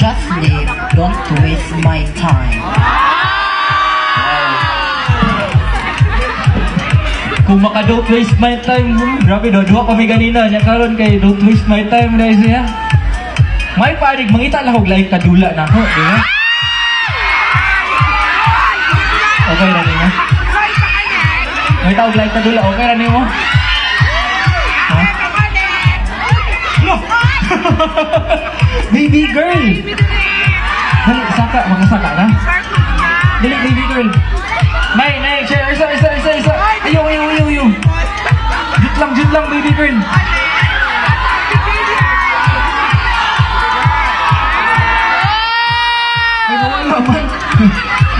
Just leave. Don't waste my time. Kung maka don't waste my time, grabe do, duha kami ganina, nya karon kay don't waste my time na siya. May panig, mangita lang og laing kadula na ako, di ba? Okay ra nimo? Mangita og laing kadula, okay ra nimo? Ha? No! Baby girl! Dali, saka, makasaka na. Dali, baby girl. Nay, nay, share, isa, isa, isa, isa. Ayaw, ayaw, ayaw, ayaw. Jut lang, baby girl. Ay, wala man.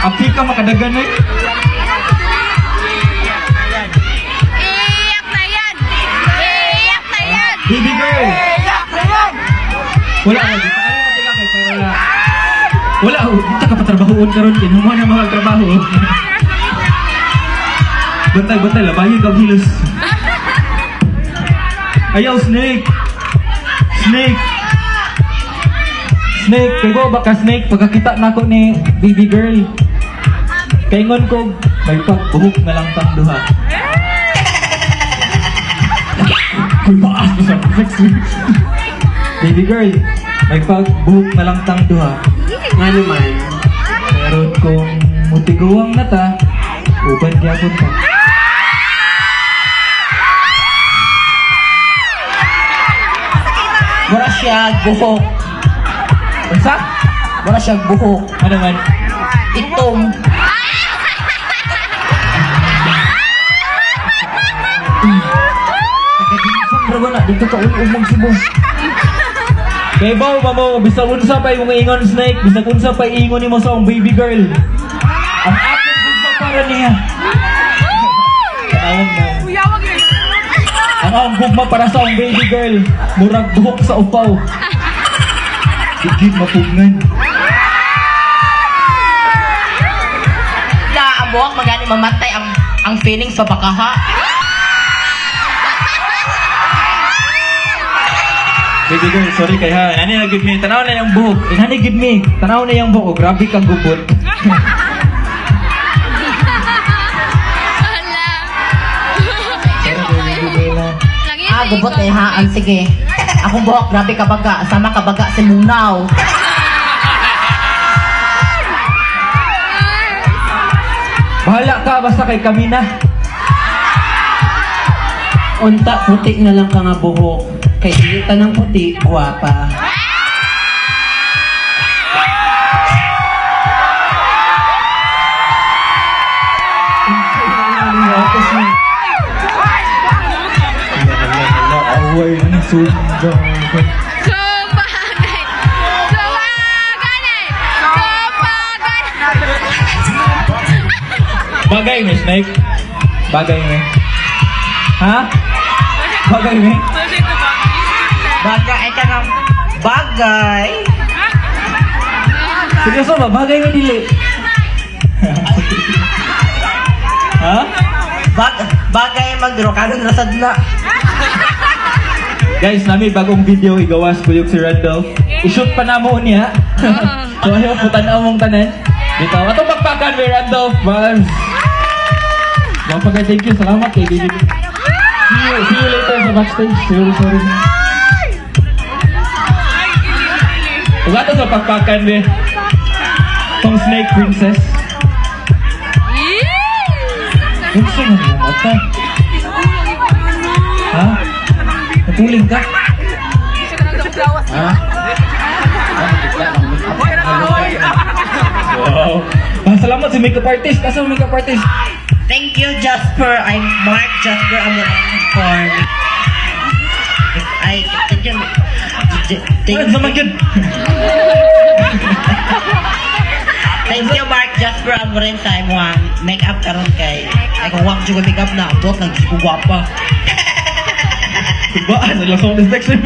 Api ka makadagan eh. Iyak na yan! Iyak na yan! Baby girl. Wala ko, di pa ano natin kay para wala, oh, dito ka patrabahoon karon kay human na mga trabaho. Bantay, bantay, labayin kag hilos. Ayaw, snake. Snake. Snake, kay ko baka snake pagkakita nako ni baby girl. Kaingon ko, may pagbuhok na lang tang duha. Kuy, paas ko sa sex. Baby girl, may pagbuhok na lang tang duha. Nga naman. Meron kong mutiguang nata, uban gyapon ka. Mura siya buhok. Unsa? Mura siya buhok. Ano man? Itom. Taga-Dinsan ra ba na? Dito ka uli Cebu. Kay baw mamo, bisag unsa pa imong ingon snake, bisag unsa pa ingon nimo sa akong baby girl. Ang akong gugma para niya. Tawag na. Ang akong gugma para sa akong baby girl, murag buhok sa upaw. Di mapugngan. Na ang buhok magani mamatay ang feelings sa bakaha. Baby girl, sorry kay ha. Nani na give me. Tanaw na yung buhok. Eh, nani give me. Tanaw na yung buhok. Oh, grabe kang gubot. Hala. Sorry, baby girl ha. Ah, gubot eh ha. Ang sige. Akong buhok, grabe kabaga. Sama kabaga si Munaw. Bahala ka, basta kay kami na. Unta, puti na lang ka nga buhok. Kay dili ta ng puti, guwapa. Away na sumba. Sumbagay! Sumbagay! Sumbagay! Bagay me, Snake. Bagay me. Ha? Bagay me? Bagay, ay ka nga. Bagay. Seryoso ba? Bagay me dili. Ha? Bagay magduro. Kanon rasad na. Guys, nami bagong video igawas kuyog si Randolph. I-shoot pa na mo niya. So ayaw po tanaw mong tanan. Dito, atong pakpakan ni Randolph. Bye. Mapagay, thank you. Salamat kay baby. See you later sa backstage. Sorry, sorry. Ugato sa pakpakan be. Tong Snake Princess. Unsa man mo mata? Ha? Napuling ka? Ha? Wow. Ah, salamat si makeup artist. Asa ang makeup artist? Thank you, Jasper. I'm Mark Jasper Amoran for... Ay, thank you. Ay, Thank, sa man gyud. Thank you, Mark Jasper Amoran sa imong makeup karon kay ay kung wag jud ko makeup na abot lang jud ko gwapa. Ba, sa lasong detection.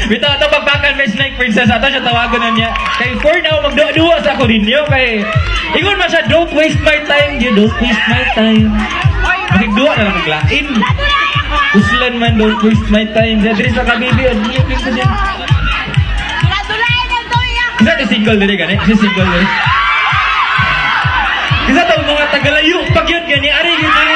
Bitaw ato pagpakan may Snake Princess ato siya tawagon na niya. Kay for now magduwa-duwa sa ako ninyo kay ingon man siya, don't waste my time, you don't waste my time. Makigduwa na lang kog lain. Uslan man, don't waste my time. Siya diri sa kabibi, adili ko niya. Dula-dulain ang tuya! single diri gani? Si single diri. Kasi to mga tagalayo pag yun gani ari gyud diri.